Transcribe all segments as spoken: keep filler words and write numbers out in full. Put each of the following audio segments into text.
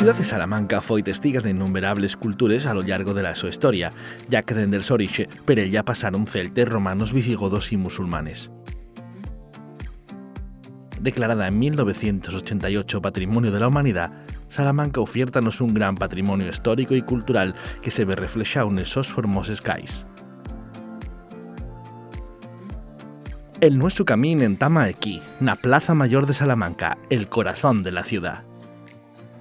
La ciudá de Salamanca foi testiga de innumerables cultures a lo llargo de la so historia, ya que dende'l so orixe per ella pasaron celtes, romanos, visigodos y musulmanes. Declarada en mil novecientos ochenta y ocho Patrimonio de la Humanidá, Salamanca ufiértanos un gran patrimonio histórico y cultural que se ve reflexáu nes sos formoses cais. El nuestru camín entama equí, na Plaza Mayor de Salamanca, el corazón de la ciudá.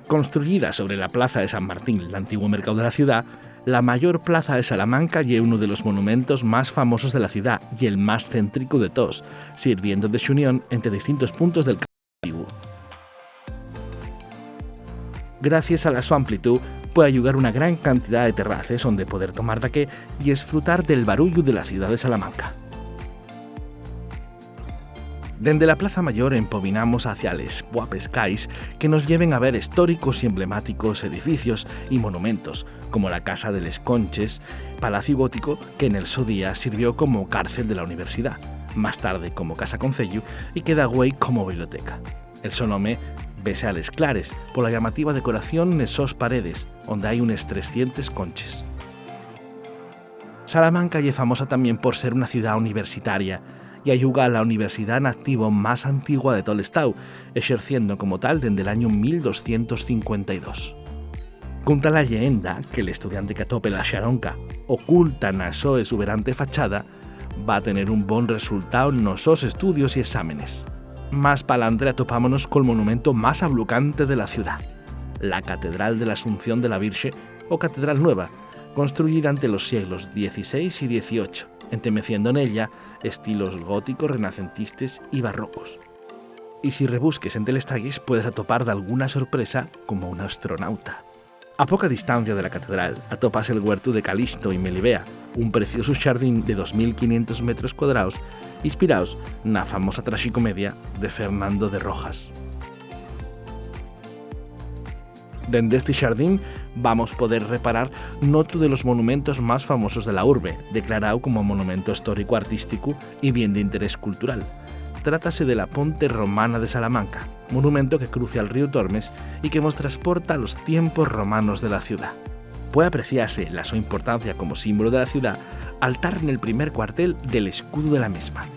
Construyida sobre la plaza de San Martín, l'antiguu mercáu de la ciudá, la mayor plaza de Salamanca ye unu de los monumentos más famosos de la ciudá y el más céntricu de toos, sirviendo de xunión ente distintos puntos del cascu antiguu. Gracies a la so amplitú, puede allugar una gran cantidá de terraces onde poder tomar daqué y esfrutar del barullu de la ciudá de Salamanca. Dende la Plaza Mayor empominamos hacia les guapes cais que nos lleven a ver históricos y emblemáticos edificios y monumentos, como la Casa de les Conches, palaciu gótico que nel so día sirvió como cárcel de la universidá, más tarde como casa conceyu y queda güei como biblioteca. El so nome vese a les clares pola llamativa decoración nes sos paredes, onde hai unes trescientes conches. Salamanca ye famosa tamién por ser una ciudá universitaria, y ayuga la universidá n'activo más antigua de tol estáu, exerciendo como tal dende l'añu mil doscientos cincuenta y dos. Cunta la lleenda que l'estudiante qu'atope la xaronca oculta na so esuberante fachada va tener un bon resultáu nos sos estudios y exámenes. Más p'alantre atopámonos col monumento más ablucante de la ciudá, la Catedral de l'Asunción de la Virxe o Catedral Nueva, construyida ente los sieglos dieciséis y dieciocho, entemeciendo nella estilos góticos, renacentistes y barrocos. Y si rebusques ente les talles, puedes atopar dalguna sorpresa como un astronauta. A poca distancia de la catedral atópase el güertu de Calisto y Melibea, un preciosu xardín de dos mil quinientos metros cuadraos, inspiraos na famosa traxicomedia de Fernando de Rojas. Dende esti xardín vamos poder reparar n'otru de los monumentos más famosos de la urbe, declaráu como Monumento Histórico Artístico y Bien d'Interés Cultural. Trátase de la Ponte Romana de Salamanca, monumento que crucia'l ríu Tormes y que mos trasporta a los tiempos romanos de la ciudá. Puede apreciase la so importancia como símbolu de la ciudá al tar nel primer cuartel del escudu de la mesma.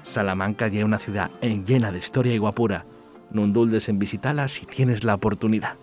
Salamanca ye una ciudá enllena d'historia y guapura. Nun duldes en visitala si tienes la oportunidá.